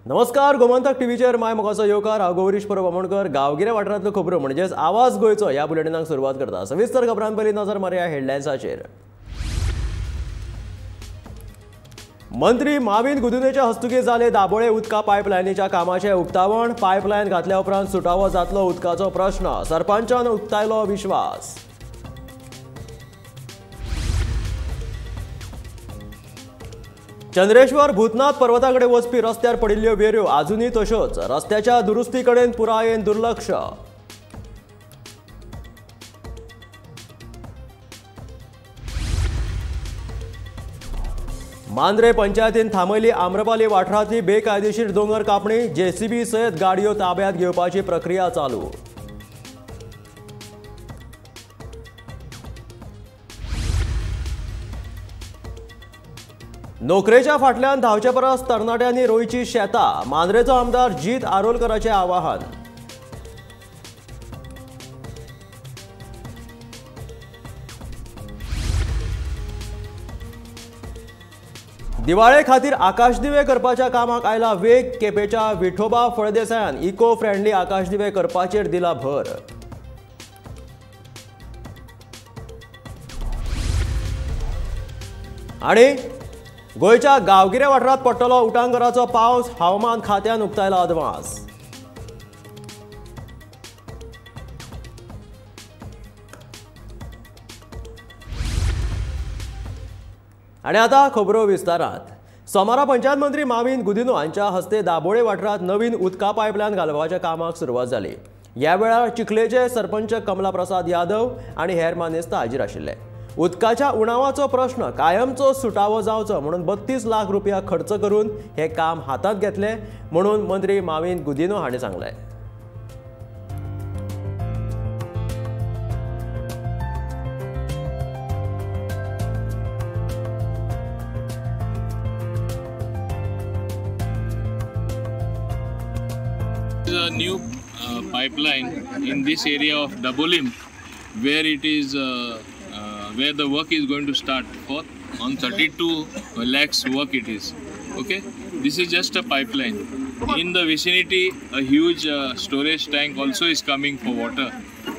नमस्कार, गोमंतक टीव्हीचेर my मोगाचो येवकार. हांव गौरीश परब आमोणकर. गांवगिऱ्या वाठारांतल्यो खबरो म्हणजेच आवाज गोंयचो ह्या बुलेटिनाक सुरवात करता. सविस्तर खबरां पयलीं नजर मारया हेडलायन्साचेर. मंत्री माविन गुदिन्होच्या हस्तुकीं जाले दाबोळे उदका पायपलायनीच्या कामाचें उक्तावण. पायपलायन घातल्या उपरांत सुटावो जातलो उदकाचो प्रश्न, सरपंचान उक्तायलो विश्वास. चंद्रेश्वर भूतनाथ पर्वता कडेन वचपी रस्त्यार पडिल्ल्यो वेऱ्यो आजुनूय तश्योच, रस्त्याच्या दुरुस्ती कडेन पुरायेन दुर्लक्ष. मांद्रे पंचायतीन थांबयली आम्रपाली वाठारांतली बेकायदेशीर दोंगर कापणी, जेसीबी सयत गाडयो ताब्यात घेवपाची प्रक्रिया चालू. नोकरेच्या फाटल्यान धांवचे परस तरणाट्यांनी रोयची शेतां, मांद्रेचो आमदार जीत आरोलकराचें आवाहन. दिवाळे खातीर आकाशदिवे करपाच्या कामाक आयला वेग. केपेंच्या विठोबा फळदेसायान इको फ्रेंडली आकाशदिवे करपाचेर दिला भर. आनी गोंयच्या गांवगिऱ्या वाठारांत पडटलो उटांगराचो पावस, हवामान खात्यान उक्तायला अदमास. आनी आतां खबरो विस्तारात. सोमारा पंचायत मंत्री माविन गुदिन्हो हांच्या हस्ते दाबोळे वाठारांत नवीन उदका पायपलायन घालपाच्या कामाक सुरवात जाली. ह्या वेळार चिखलेचे सरपंच कमला प्रसाद यादव आनी हेर मानेस्त हाजीर आशिल्ले. उदकाच्या उणावाचो प्रश्न कायमचो सुटावो जावचो म्हणून 32 लाख रुपया खर्च करून हे काम हातांत घेतले म्हणून मंत्री माविन गुदिन्हो हांणी सांगलें. A new pipeline in this area of Dabolim, where it is where the work is going to start for on 32 lakhs work it is. Okay, this is just a pipeline. In the vicinity, a huge storage tank also is coming for water.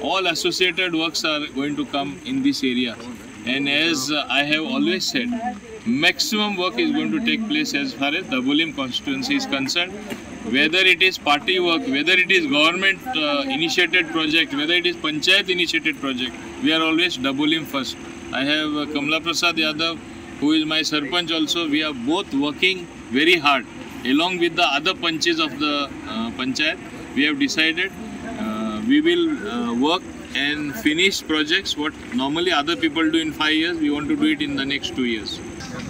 All associated works are going to come in this area, and as I have always said, maximum work is going to take place as far as Dabolim constituency is concerned. Whether it is party work, whether it is government initiated project, whether it is panchayat initiated project, we are always Dabolim first. I have Kamla Prasad Yadav, who is my sarpanch also. We are both working very hard along with the other panches of the panchayat. We have decided we will work and finish projects what normally other people do in 5 years, we want to do it in the next 2 years.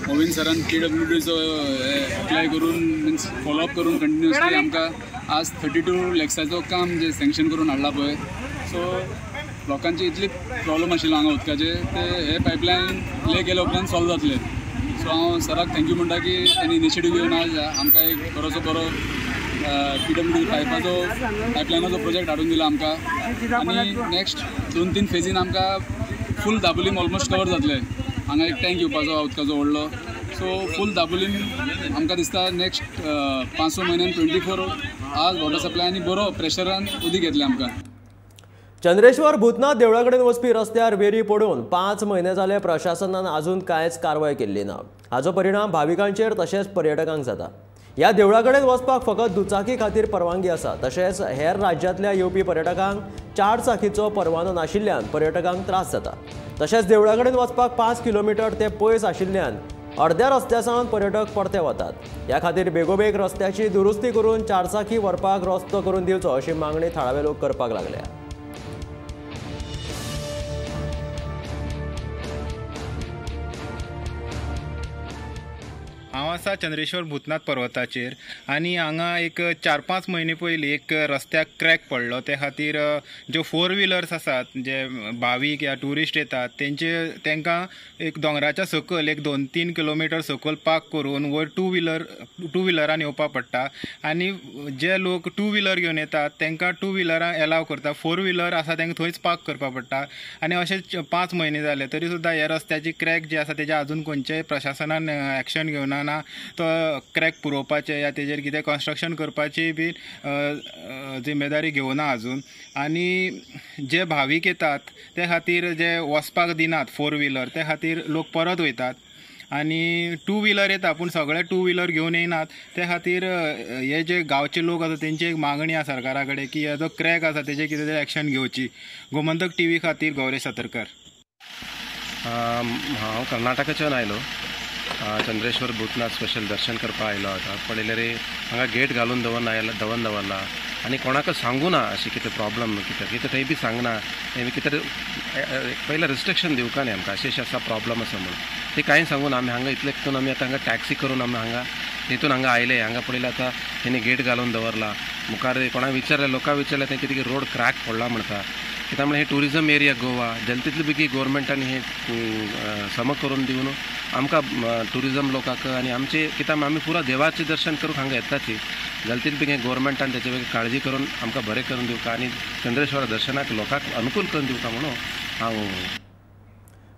Mavin सरान पीडब्ल्यूडीचो apply करून means follow up करून continuously आमकां आज 32 लॅक्साचो काम जे sanction करून हाडला पळय. So लोकांची इतली प्रॉब्लम आशिल्लो हांगा उदकाचे, ते हे पायपलायन ले केल्या उपरांत सॉल्व जातले. सो हांव सराक thank you म्हणटा की तांणी इनिशिएटीव घेवन आज आमकां एक बरोसो बरो पीडब्ल्यूडी पायपाचो पायपलायनाचो प्रोजेक्ट हाडून दिला आमकां. आनी नेक्स्ट 2-3 फेजीन आमकां फूल दाबोलीम ऑलमोस्ट कवर जातले. हांगा एक टँक येवपाचो उदकाचो व्हडलो. सो फूल दाबोलीम आमकां दिसता नेक्स्ट 5-6 म्हयन्यान 24 आवर्स वॉटर सप्लाय आनी बरो प्रेशरान उदीक येतलें आमकां. चंद्रेश्वर भूतनाथ देवळा कडेन वचपी रस्त्यार वेरी पडून 5 म्हयने जाले प्रशासनान अजून कांयच कारवाय केल्ली ना. हाचो परिणाम भाविकांचेर तशेंच पर्यटकांक जाता. ह्या देवळा कडेन वचपाक फकत दुचाकी खातीर परवानगी आसा. तशेंच हेर राज्यांतल्या येवपी पर्यटकांक 4 चाकीचो परवानो नाशिल्ल्यान पर्यटकांक त्रास जाता. तशेंच देवळा कडेन वचपाक 5 किलोमिटर ते पयस आशिल्ल्यान अर्द्या रस्त्या सावन पर्यटक परते वतात. ह्या खातीर बेगोबेग रस्त्याची दुरुस्ती करून 4 चाकी व्हरपाक रस्तो करून दिवचो अशी मागणी थळावे लोक करपाक लागल्या. हांव आसा चंद्रेश्वर भूतनाथ पर्वताचेर आनी हांगा एक 4-5 म्हयने पयलीं एक रस्त्याक क्रॅक पडलो. ते खातीर ज्यो 4 व्हिलर्स आसात, जे भावीक या ट्युरिस्ट येतात तेंचे तांकां एक दोंगराच्या सकयल एक 2-3 किलोमिटर सकयल पार्क करून वयर टू व्हिलरान येवपाक पडटा. आनी जे लोक 2 व्हिलर घेवन येतात तांकां 2 व्हिलरां एलाव करता, 4 व्हिलर आसा तांकां थंयच पार्क करपाक पडटा. आनी अशें 5 म्हयने जाले तरी सुद्दां ह्या रस्त्याची क्रॅक जी आसा तेज्या अजून खंयचेय प्रशासनान एक्शन घेवना. प्रशासनान तो क्रॅक पुरोवपाचें या तेजेर कितें कन्स्ट्रक्शन करपाची बी जिम्मेदारी घेवना अजून. आनी जे भावीक येतात ते खातीर जे वचपाक दिनात फोर व्हिलर ते खातीर लोक परत वयतात आनी टू व्हिलर येता पूण सगळे टू व्हिलर घेवन येयनात. ते खातीर हे जे गांवचे लोक आसा तेंची एक मागणी आसा सरकारा कडेन की हो जो क्रॅक आसा तेजेर कितें तरी एक्शन घेवची. गोमंतक टीव्ही खातीर गौरेश सातरकर. हांव कर्नाटकाच्यान आयलो, चंद्रेश्वर भूतनाथ स्पेशल दर्शन करपाक आयलो. आतां पळयल्यार हांगा गेट घालून दवरून दवरला आनी कोणाक सांगू ना अशें कितें प्रॉब्लम कितें कितें थंय बी सांगना. कितें पयलें रिस्ट्रिक्शन दिवका न्ही आमकां अशें अशें आसा प्रॉब्लम आसा म्हणून ते कांय सांगू ना. आमी हांगा इतले करून आमी आतां हांगा टॅक्सी करून आमी हांगा तितून हांगा आयले. हांगा पळयलें आतां तेणी गेट घालून दवरला. मुखार कोणाक विचारलें, लोकांक विचारलें तें कितें रोड क्रॅक पडला म्हणटा. कित्याक म्हणल्यार हे टुरिजम एरिया गोवा जाता तितले बेगीन गोवोरमेंटान हे सम करून दिवन आमकां टुरिजम लोकांक आनी आमचे कित्याक आमी पुरा देवाचें दर्शन करूंक हांगा येताची जाता तितले बेगीन गोवोरमेंटान तेचे बेगीन काळजी करून आमकां बरें करून दिवका आनी चंद्रेश्वर दर्शनाक लोकांक अनुकूल करून दिवका म्हणून हांव.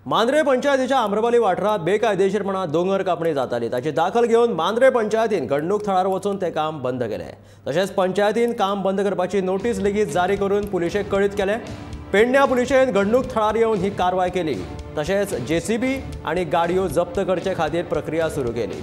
मांद्रे पंचायतीच्या आम्रपाली वाठारांत बेकायदेशीरपणान दोंगर कापणी जाताली ताची दाखल घेवन मांद्रे पंचायतीन घडणूक थळार वचून ते काम बंद केलें. तशेंच पंचायतीन काम बंद करपाची नोटीस लेगीत जारी करून पुलिशेक कळीत केलें. पेडण्या पुलिशेन घडणूक थळार येवन ही कारवाय केली. तशेंच जेसीबी आनी गाडयो जप्त करचे खातीर प्रक्रिया सुरू केली.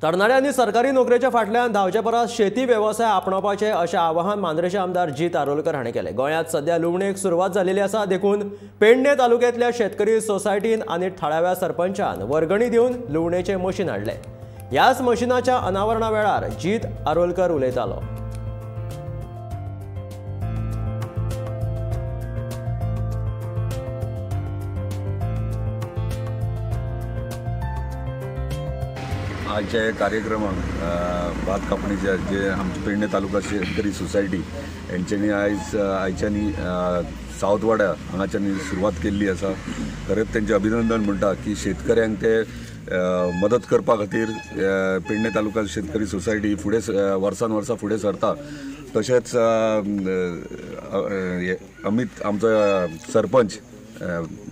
तरणाट्यांनी सरकारी नोकरेच्या फाटल्यान धांवचे परस शेती वेवसाय आपणावपाचे अशें आवाहन मांद्रेचे आमदार जीत आरोलकर हांणी केलें. गोंयांत सध्या लुवणेक सुरवात जाल्ली आसा देखून पेडणे तालुक्यांतल्या शेतकरी सोसायटीन आनी थळाव्या सरपंचान वर्गणी दिवन लुवणेचें मशीन हाडलें. ह्याच मशिनाच्या अनावरणा वेळार जीत आरोलकर उलयतालो. आजच्या या कार्यक्रमाक भात कापणीचे जे आमचे पेडणे तालुका शेतकरी सोसायटी यांच्यानी आयज आयच्यानी सावथ वाड्या हांगाच्यानी सुरवात केल्ली आसा. खरेंच तेंचें अभिनंदन म्हणटा की शेतकऱ्यांक ते मदत करपा खातीर पेडणे तालुका शेतकरी सोसायटी फुडें वर्सान वर्सां फुडें सरता. तशेंच अमित आमचो सरपंच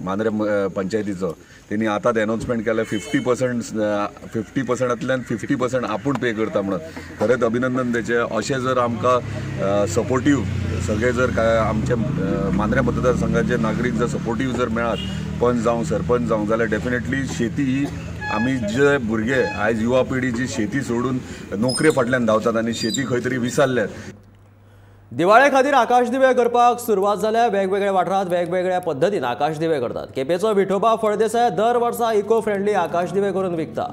मांद्रे पंचायतीचो तेणी आतांच एनाउन्समेंट केलें 50%तल्यान 50% आपूण पे करता म्हणून. खरेंच अभिनंदन तेचें. अशें जर आमकां सपोर्टीव सगळे जर काय आमचे मांद्रे मतदारसंघाचे नागरीक जर सपोर्टीव जर मेळत पंच जावं सरपंच जावं जाल्यार डेफिनेटली शेती ही आमी जे भुरगे आयज युवा पिढी जी शेती सोडून नोकरे फाटल्यान धांवतात आनी शेती खंय तरी विसरल्यात. दिवाळे खातीर आकाशदिवे करपाक सुरवात जाल्या. वेगवेगळ्या वाठारांत वेगवेगळ्या पद्दतीन आकाशदिवे करतात. केपेंचो विठोबा फळदेसाय दर वर्सा इको फ्रेंडली आकाशदिवे करून विकता.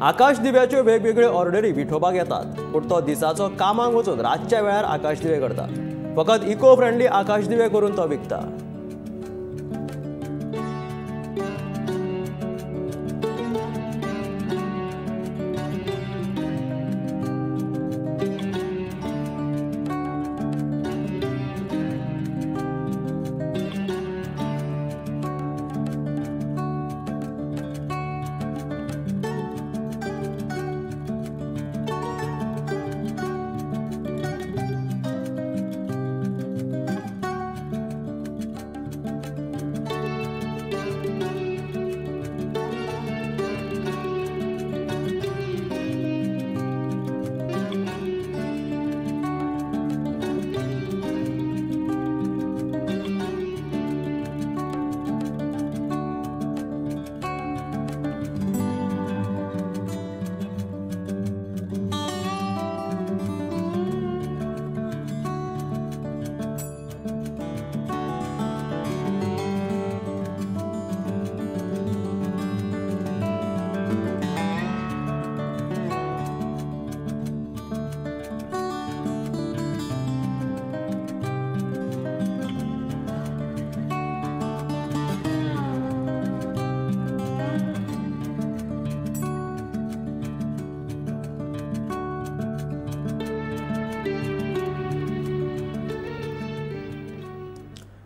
आकाशदिव्याच्यो वेगवेगळ्यो ऑर्डरी विठोबाक येतात पूण तो दिसाचो कामाक वचून रातच्या वेळार आकाशदिवे करता. फकत इको फ्रेंडली आकाशदिवे करून तो विकता.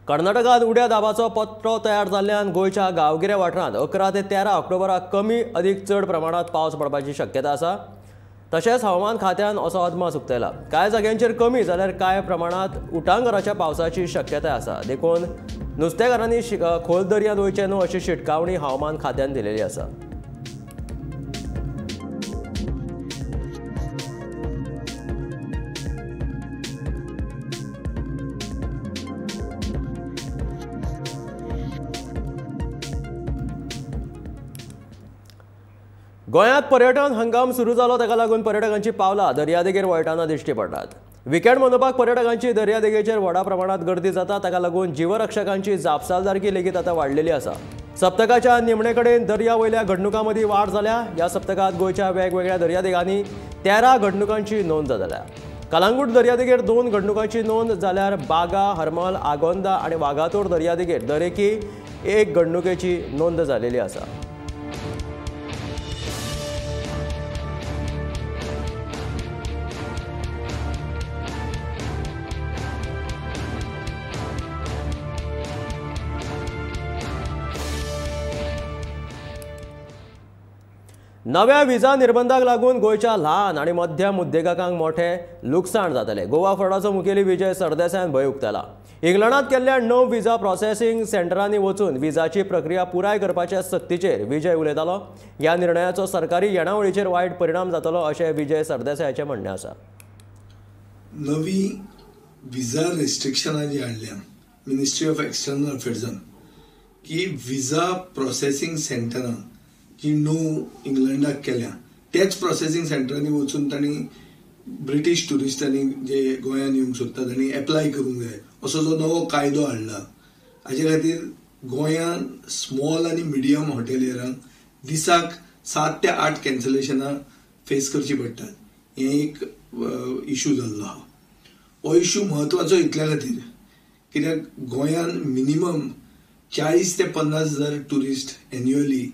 कर्नाटकात उड्या दाबाचो पत्रो तयार जाल्ल्यान गोंयच्या गांवगिऱ्या वाठारांत 11 ते 13 ऑक्टोबराक कमी अदीक चड प्रमाणात पावस पडपाची शक्यता आसा. तशेंच हवामान खात्यान असो अदमास उक्तायला. कांय जाग्यांचेर कमी जाल्यार कांय प्रमाणात उटांगराच्या पावसाची शक्यताय आसा. देखून नुस्तेकारांनी खोल दर्यांत वयचें न्हू अशी शिटकावणी हवामान खात्यान दिलेली आसा. गोंयांत पर्यटन हंगाम सुरू जालो ताका लागून पर्यटकांची पावलां दर्यादेगेर वळटाना दिश्टी पडटात. विकेंड मनोवपाक पर्यटकांची दर्यादेगेचेर व्हडा प्रमाणात गर्दी जाता. ताका लागून जीवरक्षकांची जापसालदारकी लेगीत आतां वाडलेली आसा. सप्तकाच्या निमणे कडेन दर्या वयल्या घडणुकां मदीं वाड जाल्या. ह्या सप्तकांत गोंयच्या वेगवेगळ्या दर्यादेगांनी 13 घडणुकांची नोंद जाल्या. कलांगूट दर्यादेगेर 2 घडणुकांची नोंद जाल्यार बागा, हरमल, आगोंदा आनी वागातोर दर्यादेगेर दरेकी 1 घडणुकेची नोंद जालेली आसा. नव्या विजा निर्बंधाक लागून गोंयच्या ल्हान आनी मध्यम उद्देगांक मोठें लुकसाण जातलें. गोवा फ्रॉडाचो मुखेली विजय सरदेसायान भंय उक्तायला. इंग्लंडांत केल्ल्या 9 विजा प्रोसेसिंग सेंटरांनी वचून विजाची प्रक्रिया पुराय करपाच्या सक्तीचेर विजय उलयतालो. ह्या निर्णयाचो सरकारी येणावळीचेर वायट परिणाम जातलो अशें विजय सरदेसायाचें म्हणणें आसा. नवी विजा रिस्ट्रिक्शनां जी हाडल्या मिनिस्ट्री ऑफ एक्सटर्नल अफेर्सान की विजा प्रोसेसिंग सेंटरां जी 9 इंग्लंडाक केल्या त्याच प्रोसेसिंग सेंटरांनी वचून तांणी ब्रिटीश ट्युरिस्टांनी जे गोंयांत येवंक सोदता तांणी एप्लाय करूंक जाय असो जो नवो कायदो हाडला हाजे खातीर गोंयांत स्मॉल आनी मिडियम हॉटेलियरांक दिसाक 7 ते 8 कॅन्सलेशनां फेस करची पडटात. हें एक इशू जाल्लो आहा. हो इशू म्हत्वाचो इतल्या खातीर कित्याक गोंयांत मिनिमम 40 ते 50 हजार ट्युरिस्ट एन्युअली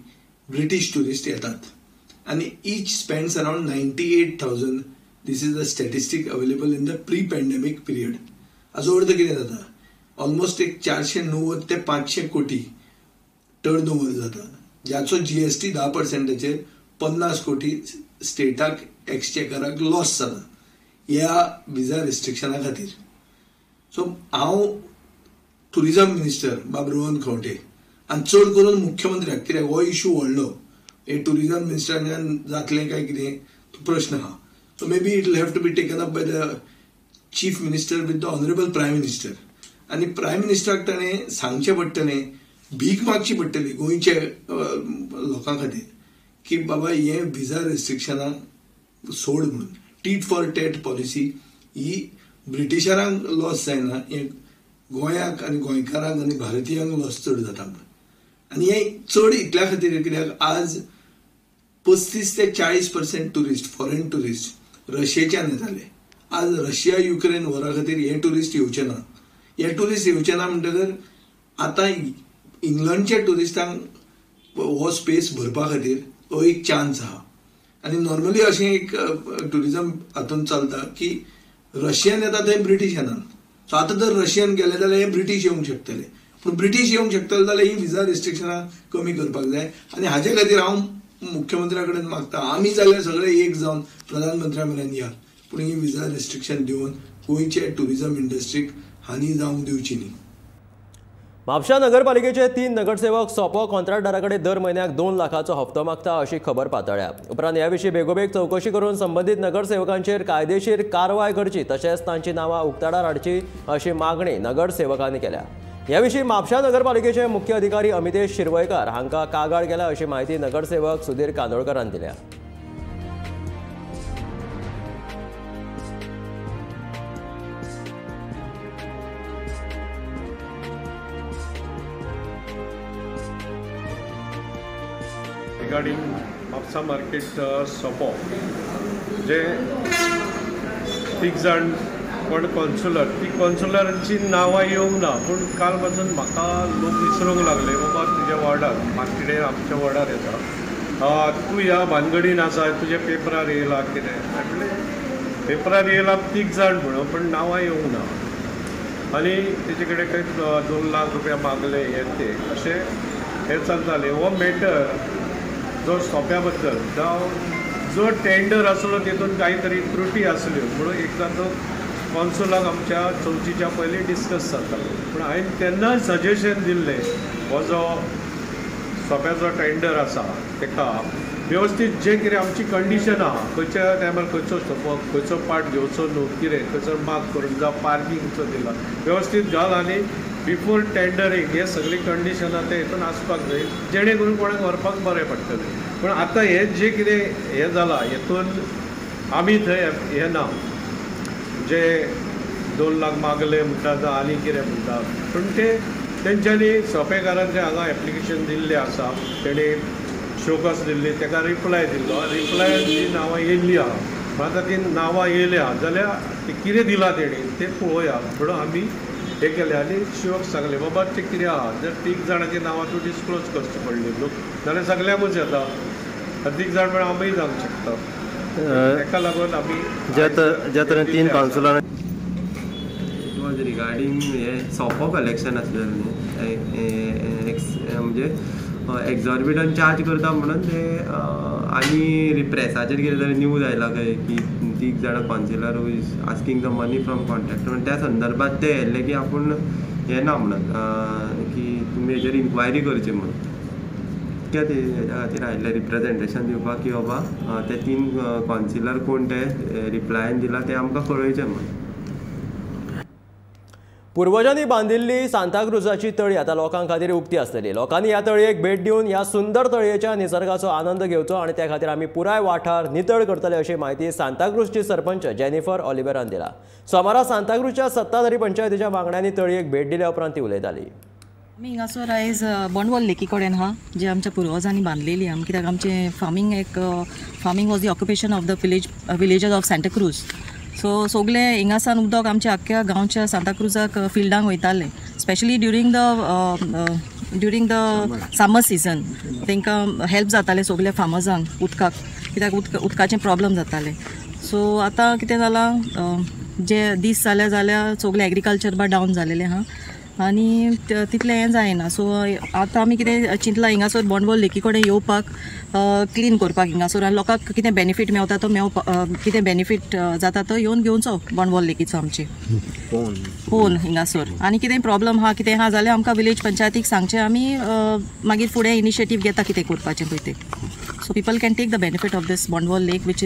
ब्रिटीश ट्युरिस्ट येतात आनी each spends around 98,000. This is the statistic available in the pre pandemic period. हाजो अर्थ कितें जाता, ऑलमोस्ट एक 490 ते 500 कोटी टर्न ओवर जाता, ज्याचो GST 10% 50 कोटी स्टेटाक एक्सचेकराक लॉस जाला ह्या विजा रिस्ट्रिक्शना खातीर. सो हांव टुरिजम मिनिस्टर बाब रोहन खंवटे आनी चड करून मुख्यमंत्र्याक, कित्याक हो इशू व्हडलो, हे टुरिजम मिनिस्टरान जातलें काय कितें तो प्रश्न आहा. So maybe it will have to be taken up by the chief minister with the honourable prime minister. आनी प्रायम मिनिस्टराक ताणें सांगचें पडटलें, भीक मागची पडटली गोंयच्या लोकां खातीर की बाबा हें विजा रिस्ट्रिक्शनां सोड म्हणून. टीट फॉर टॅट पॉलिसी ही ब्रिटिशरांक लॉस जायना, हें गोंयाक आनी गोंयकारांक आनी भारतीयांक लॉस चड जाता म्हणून. आनी हें चड इतल्या खातीर कित्याक आज 35 ते 40% ट्युरिस्ट, फॉरेन ट्युरिस्ट रशियेच्यान येताले. आज रशिया युक्रेन वॉरा खातीर हे ट्युरिस्ट येवचे ना. हे ट्युरिस्ट येवचे ना म्हणटकर आतां इंग्लंडच्या ट्युरिस्टांक हो स्पेस भरपा खातीर हो एक चान्स आहा. आनी नॉर्मली अशें एक ट्युरिजम हातून चलता की रशियन येता थंय ब्रिटीश येनात. सो आतां जर रशियन गेले जाल्यार हे ब्रिटीश येवंक शकतले, पूण ब्रिटीश येवंक शकतले जाल्यार ही विजा रिस्ट्रिक्शनां कमी करपाक जाय. आनी हाजे खातीर हांव मुख्यमंत्र्या कडेन मागता, आमी जाल्यार सगळे एक जावन प्रधानमंत्र्या मेरेन या, पूण ही विजा रिस्ट्रिक्शन दिवन गोंयचे ट्युरिजम इंडस्ट्रीक हानी जावंक दिवची न्ही. म्हापशा नगरपालिकेचे 3 नगरसेवक सोपो कॉन्ट्रॅक्टदारा कडेन दर म्हयन्याक 2 लाखाचो हप्तो मागता अशी खबर पातळ्ळ्या. उपरांत ह्या विशीं बेगोबेग चवकशी करून संबंदीत नगरसेवकांचेर कायदेशीर कारवाय करची तशेंच तांची नांवां उक्ताडार हाडची अशी मागणी नगरसेवकांनी केल्या. ह्या विशीं म्हापशा नगरपालिकेचे मुख्य अधिकारी अमितेश शिरवयकार हांकां कागाळ केल्या अशी म्हायती नगरसेवक सुधीर कांदोळकरान दिल्या. रिगार्डिंग म्हापसा मार्केट सोपो जे तीग जाण कोण कॉन्सुलर, ती कॉन्सुलरांची नांवां येवंक ना, पूण काल पासून म्हाका लोक विसरूंक लागले बाबा तुज्या वॉर्डार मार्केटे आमच्या वॉर्डार येता, तूं ह्या भानगडीन आसा, तुज्या पेपरार येयला कितें. म्हणलें पेपरार येयला तीग जाण म्हणून, पूण नांवां येवंक ना. आनी तेजे कडेन खंय 2 लाख रुपया मागले हे ते अशें हें चलतालें. हो मॅटर जो सोंप्या बद्दल जावं जो टेंडर आसलो तेतून कांय तरी त्रुटी आसल्यो म्हणून एकदां तो कॉन्सुलाक आमच्या चवथीच्या पयलीं डिस्कस जातालो. पूण हांवें तेन्ना सजेशन दिल्लें हो जो सोंप्याचो टेंडर आसा तेका वेवस्थीत जें कितें आमची कंडिशन आहा खंयच्या टायमार खंयचो सोंपो खंयचो पार्ट घेवचो न्हू कितें खंयचो मार्क करून जावं पार्किंगचो दिला वेवस्थीत घाल आनी बिफोर टेंडरींग हे सगळीं कंडिशनां ते हितून आसपाक जाय जेणे करून कोणाक व्हरपाक बरें पडटलें. पूण आतां हें जें कितें हें जालां हेतून आमी थंय हें ना जे 2 लाख मागले म्हणटा जावं आनी कितें म्हणटा पूण ते तेंच्यांनी सोंपेकारान जे हांगा एप्लिकेशन दिल्लें आसा तेणी शोकस दिल्ली ताका रिप्लाय दिल्लो रिप्लायान जी नांवां येयल्ली आहा पूण आतां ती नांवां येयल्या जाल्यार ती कितें दिलां तेणी तें पळोवया म्हणून आमी हें केलें आनी शिवक सांगलें बाबा तें कितें आहा जर 3 जाणांची नांवां तूं डिस्क्लोज करची पडली न्हू जाल्यार सगल्यांकूच येता 3 जाण म्हळ्यार आमीय जावंक शकता. ताका लागून आमी ज्या तरेन 3 कावन्सिलरां it was regarding हे सोपो कलेक्शन आसलें न्हू म्हणजे एक्झॉर्बिटंट चार्ज करता म्हणून ते आनी प्रेसाचेर कितें तरी न्यूज आयला खंय की 3 जाणां councillor who is asking the money from contractor त्या संदर्भात ते येयल्ले की आपूण हें ना म्हणून की तुमी हेजेर इन्क्वायरी करची म्हणून कित्याक ते हेज्या खातीर आयिल्ले रिप्रेजेंटेशन दिवपाक की बाबा ते 3 कावन्सिलर कोण ते रिप्लायन दिला ते आमकां कळोवचें म्हणून. पूर्वजांनी बांदिल्ली सांताक्रुजाची तळी आतां लोकां खातीर उक्ती आसतली. लोकांनी ह्या तळयेक भेट दिवन ह्या सुंदर तळयेच्या निसर्गाचो आनंद घेवचो आनी त्या खातीर आमी पुराय वाठार नितळ करतले अशी म्हायती सांताक्रुजची सरपंच जेनिफर ऑलिवेरान दिला. सोमारा सांताक्रुजच्या सत्ताधारी पंचायतीच्या वांगड्यांनी तळयेक भेट दिल्या उपरांत ती उलयताली. आमी हिंगासर आयज बोंडवल लेकी कडेन आहा जे आमच्या पुर्वजांनी बांदलेली आहा कित्याक आमचें फार्मींग एक farming was the occupation of the villagers of Santa Cruz. So सगळे हिंगासान उदक आमच्या आख्ख्या गांवच्या सांताक्रुजाक फिल्डांक वयताले specially during the summer season तांकां हेल्प जातालें सगल्या फार्मर्सांक उदकाक कित्याक उदकाचें प्रॉब्लम जातालें. सो आतां कितें जालां जे दीस जाल्या जाल्यार सगळें एग्रीकल्चर बा डावन जालेलें आहा आनी तितलें हें जायना. सो आतां आमी कितें चिंतलां हिंगासर बोंडवल लेकी कडेन येवपाक क्लीन करपाक हिंगासर आनी लोकांक कितें बेनिफीट मेवता तो कितें बेनिफीट जाता तो येवन घेवचो बोंडवल लेकीचो आमचे पोवन हिंगासर आनी कितें प्रॉब्लम आहा कितें आहा जाल्यार आमकां विलेज पंचायतीक सांगचें आमी मागीर फुडें इनिशिएटीव घेता कितें करपाचें पळय तें. So people can take the benefit of this Bondvol lake which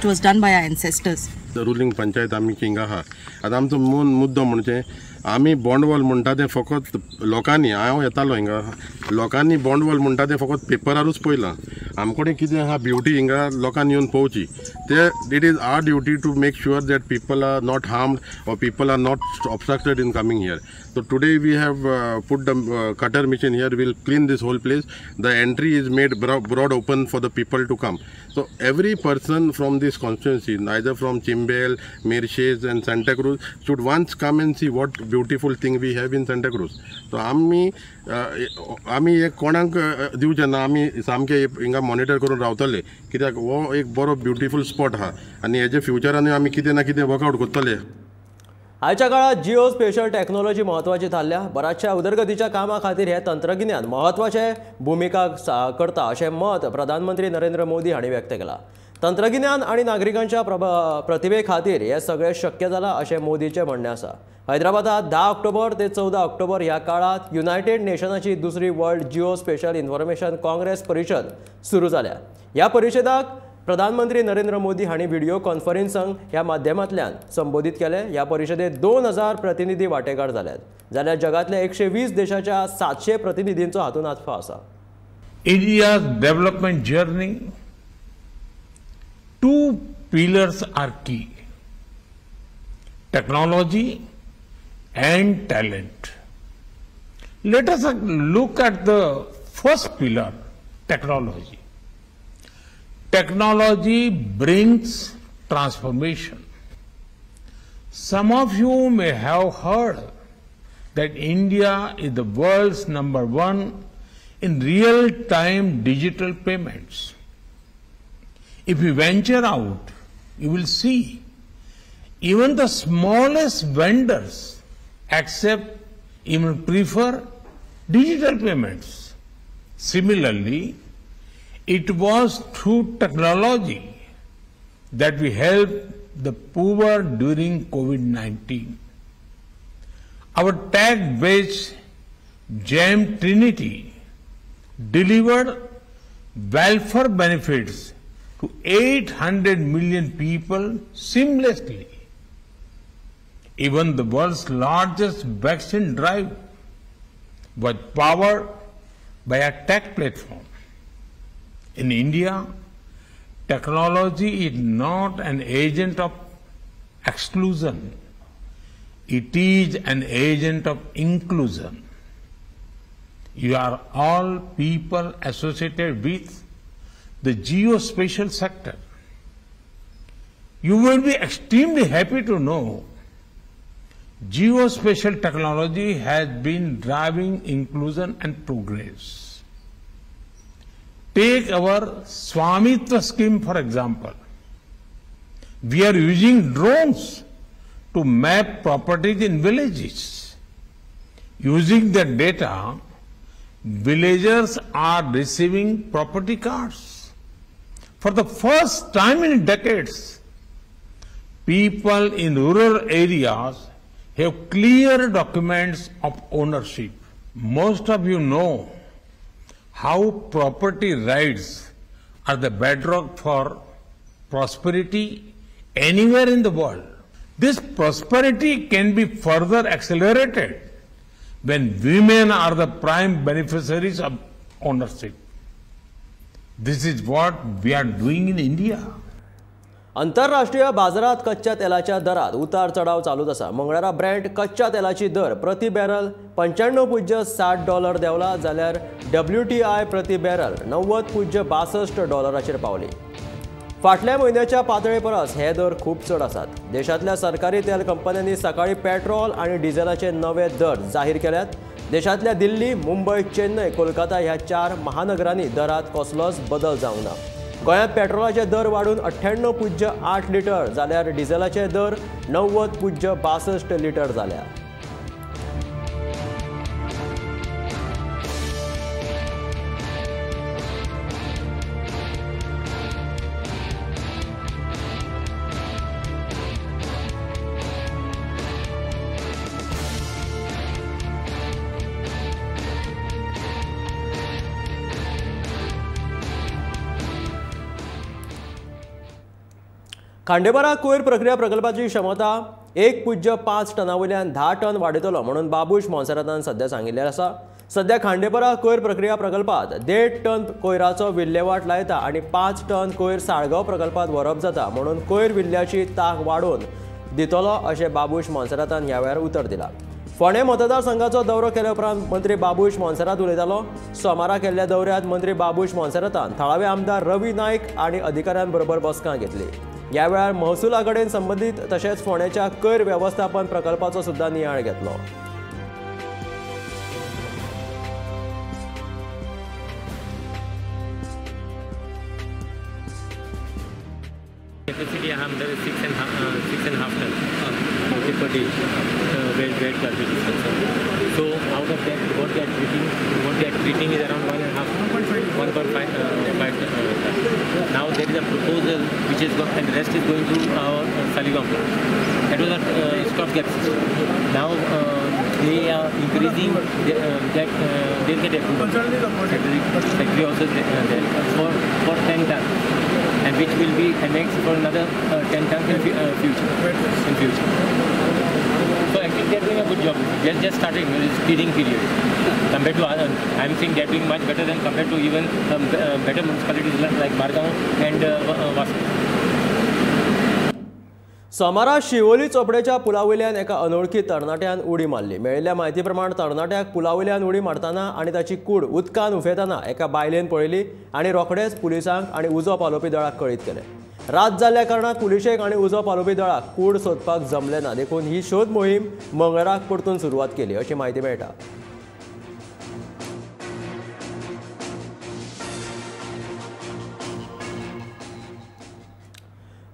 was done by our ancestors. Ruling panchayat आमी हिंगा आहा आतां आमचो मुद्दो म्हणजे आमी बोंडवल म्हणटा तें फकत लोकांनी हांव येतालो हिंगा लोकांनी बोंडवल म्हणटा तें फकत पेपरारूच पळयलां. आमकडे कितें आहा ब्युटी हिंगा लोकांनी येवन पळोवची ते it is our duty to make sure that people are not harmed or people are not obstructed in coming here. So today we have put the cutter machine here, will clean this whole place. The entry is made broad open for the people to come. So every person from this constituency, either from Chimbel, Merces and Santa Cruz, should once come and see what beautiful thing we have in Santa Cruz. So आमी आमी एक कोणाक दिवचे ना, आमी सामके हिंगा monitor करून रावतले कित्याक हो एक बरो ब्युटिफूल स्पॉट आहा आनी हेजे फ्युचरानूय आमी कितें ना कितें वर्कआवट करतले. आयच्या काळात जिओ स्पेशल टेक्नॉलॉजी म्हत्वाची थारल्या. बऱ्याचशा उदरगतीच्या कामा खातीर हें तंत्रगिन्यान म्हत्वाचे भुमिका करता अशें मत प्रधानमंत्री नरेंद्र मोदी हांणी व्यक्त केलां. तंत्रगिन्यान आनी नागरिकांच्या प्रतिभे खातीर हें सगळें शक्य जालां अशें मोदीचें म्हणणें आसा. हैदराबादात 10 ऑक्टोबर ते 14 ऑक्टोबर ह्या काळात युनायटेड नेशनाची दुसरी world geospatial information congress परिशद सुरू जाल्या. ह्या परिशदाक प्रधानमंत्री नरेंद्र मोदी हांणी व्हिडिओ कॉन्फरन्सिंग ह्या माध्यमांतल्यान संबोधीत केलें. ह्या परिशदेत 2000 प्रतिनिधी वांटेकार जाल्यात जाल्यार जगांतल्या 120 देशाच्या 700 प्रतिनिधींचो हातूंत आस्पाव आसा. India's development journey, 2 pillars are key: technology and talent. Let us look at the first pillar, technology. Technology brings transformation. Some of you may have heard that India is the world's #1 in real-time digital payments. If you venture out, you will see even the smallest vendors accept, even prefer digital payments. Similarly, it was through technology that we helped the poor during COVID-19. Our tech-based GeM Trinity delivered welfare benefits to 800 million people seamlessly. Even the world's largest vaccine drive was powered by a tech platform. In India, technology is not an agent of exclusion. It is an agent of inclusion. You are all people associated with the geospatial sector. You will be extremely happy to know geospatial technology has been driving inclusion and progress. Take our Swamitva scheme, for example. We are using drones to map properties in villages. Using the data, villagers are receiving property cards. For the first time in decades, people in rural areas have clear documents of ownership. Most of you know how property rights are the bedrock for prosperity anywhere in the world. This prosperity can be further accelerated when women are the prime beneficiaries of ownership. This is what we are doing in India. आंतरराष्ट्रीय बाजारात कच्च्या तेलाच्या दरात उतार चढाव चालूच आसा. मंगळारा ब्रँड कच्च्या तेलाची दर प्रति बॅरल $95.60 देंवला, जाल्यार WTI प्रति बॅरल $90.62 पावली. फाटल्या म्हयन्याच्या पातळे परस हे दर खूब चड आसात. देशांतल्या सरकारी तेल कंपन्यांनी सकाळी पेट्रोल आनी डिझेलाचे नवे दर जाहीर केल्यात. देशांतल्या दिल्ली, मुंबय, चेन्नय, कोलकाता ह्या 4 महानगरांनी दरात कसलोच बदल जावंक ना. गोंयांत पेट्रोलाचे दर वाडून 98.8 लिटर जाल्यार डिझेलाचे दर 90.62 लिटर जाल्या. खांडेपारा कोयर प्रक्रिया प्रकल्पाची क्षमता 1.5 टना वयल्यान 10 टन वाडयतलो म्हणून बाबूश मोन्सेरातान सध्या सांगिल्लें आसा. सध्या खांडेपारा कोयर प्रक्रिया प्रकल्पात 1.5 टन कोयराचो विल्हेवाट लायता आनी 5 टन कोयर साळगांव प्रकल्पात व्हरप जाता म्हणून कोयर विल्ल्याची तांक वाडोवन दितलो अशें बाबूश मोन्सेरातान ह्या वेळार उतर दिलां. फोंडें मतदारसंघाचो दौरो केल्या उपरांत मंत्री बाबूश मोन्सेरात उलयतालो. सोमारा केल्ल्या दौऱ्यांत मंत्री बाबूश मोन्सेरातान थळावे आमदार रवी नायक आनी अधिकाऱ्यां बरोबर बसका घेतली. ह्या वेळार महसुला कडेन संबंदीत तशेंच फोंडेच्या कोयर वेवस्थापन प्रकल्पाचो सुद्दां नियाळ घेतलो. Capacity Hum 6.5 ton per day wet garbage is concerned. So out of that, what they are treating is around 1.5 ton. Now there is a proposal which is and the rest is going to our Saligao plant. That was a stopgap system. Now they are increasing that they'll get approval. Secretary also is there for 10 tons, and which will be annexed for another 10 tons in future. So actually they are doing a good job. They are just starting this teething period. Compared to other, I am saying they are doing much better than compared to even better municipalities like Margao and Vasco. सोमारा शिवोली चोपडेच्या पुलावयल्यान एका अनोळखी तरणाट्यान उडी मारली. मेळिल्ल्या म्हायती प्रमाण तरणाट्याक पुलावयल्यान उडी मारतना आनी ताची कूड उदकान उफेतना एका बायलेन पळयली आनी रोखडेच पुलिसांक आनी उजो पालोवपी दळाक कळीत केलें. रात जाल्ल्या कारणान पुलिशेक आनी उजो पालोवपी दळाक कूड सोदपाक जमलें ना, देखून ही शोध मोहीम मंगळाराक परतून सुरवात केली अशी म्हायती मेळटा.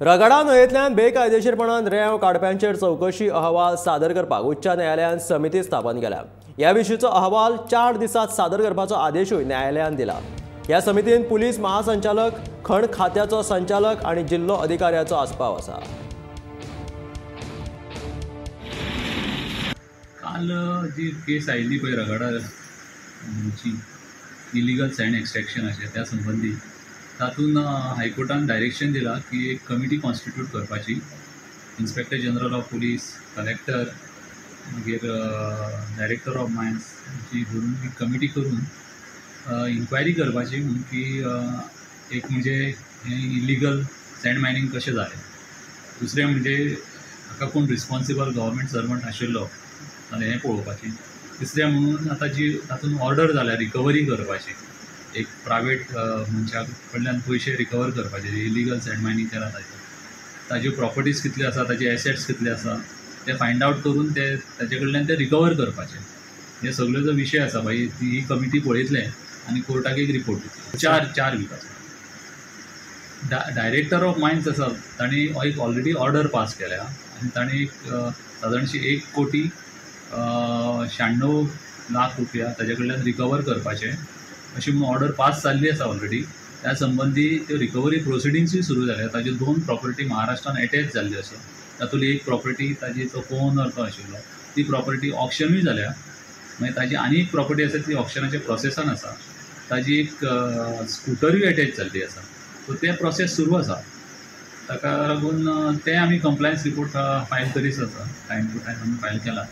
रगडा न्हंयेंतल्यान बेकायदेशीरपणान रेंव काडप्यांचेर चवकशी अहवाल सादर करपाक उच्च न्यायालयान समिती स्थापन केल्या. ह्या विशींचो अहवाल 4 दिसांत सादर करपाचो आदेशूय न्यायालयान दिला. ह्या समितीन पुलीस महासंचालक, खण खात्याचो संचालक आनी जिल्लो अधिकाऱ्याचो आस्पाव आसा. काल जी केस आयिल्ली पळय रगडा इलिगल सँड एक्स्ट्रॅक्शनाचे त्या संबंदी तातूंत हायकोर्टान डायरेक्शन दिलां की एक कमिटी कॉन्स्टिट्यूट करपाची, inspector general of police, collector, मागीर डायरेक्टर ऑफ मायन्स जी धरून एक कमिटी करून इन्क्वायरी करपाची म्हणून की एक म्हणजे हें इलिगल सँड मायनींग कशें जालें, दुसरें म्हणजे हाका कोण रिस्पॉन्सिबल गव्हर्मेंट सर्वंट आशिल्लो जाल्यार हें पळोवपाचें, तिसरें म्हणून आतां जी तातूंत ऑर्डर जाल्या रिकवरी करपाची, एक प्रायवेट मनशा कडल्यान पयशे रिकवर करपाचे इलिगल सँड मायनींग केला ताजे, ताज्यो प्रॉपर्टीज कितल्यो आसा, ताजे एसेट्स कितले आसा ते फायंड आवट करून ते ताजे कडल्यान ते रिकवर करपाचे. हे सगळे जो विशय आसा बाई ही कमिटी पळयतले आनी कोर्टाक एक रिपोर्ट दितले 4 विकाचो. डायरेक्टर ऑफ मायन्स आसा तांणी एक ऑलरेडी ऑर्डर पास केल्या आनी तांणी एक सादारणशी 1,96,00,000 रुपया ताजे कडल्यान रिकवर करपाचे अशी म्हणून ऑर्डर पास जाल्ली आसा ऑलरेडी. त्या संबंदी त्यो रिकवरी प्रोसिडिंग्सूय सुरू जाल्या. ताज्यो 2 प्रॉपर्टी महाराष्ट्रान एटॅच जाल्ल्यो आसा, तातूंतली एक प्रॉपर्टी ताजी तो को-ओनर तो आशिल्लो ती प्रॉपर्टी ऑक्शनूय जाल्या, मागीर ताजी आनी एक प्रॉपर्टी आसा ती ऑक्शनाच्या प्रोसेसान आसा, ताजी एक स्कुटरूय एटॅच जाल्ली आसा. सो ते प्रोसेस सुरू आसा, ताका लागून ते आमी कंप्लायन्स रिपोर्ट फायल करीत आसा, टायम टू टायम आमी फायल केला.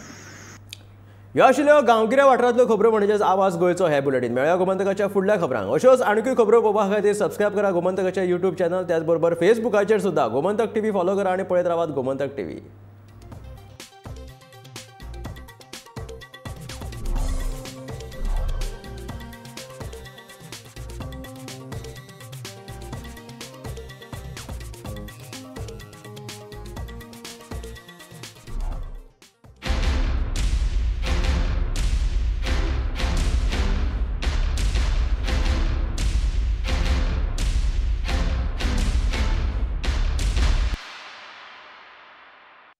ह्यो आशिल्ल्यो गांवगिऱ्या वाठारांतल्यो खबरो म्हणजेच आवाज गोंयचो हे बुलेटीन. मेळया गोमंतकाच्या फुडल्या खबरांक. अश्योच आणखी खबरो पळोवपा खातीर सबस्क्रायब करा गोमंतकाच्या यूट्यूब चॅनल, त्याचबरोबर फेसबुकाचेर सुद्दां गोमंतक टीव्ही फॉलो करा आनी पळयत रावात गोमंतक टीव्ही.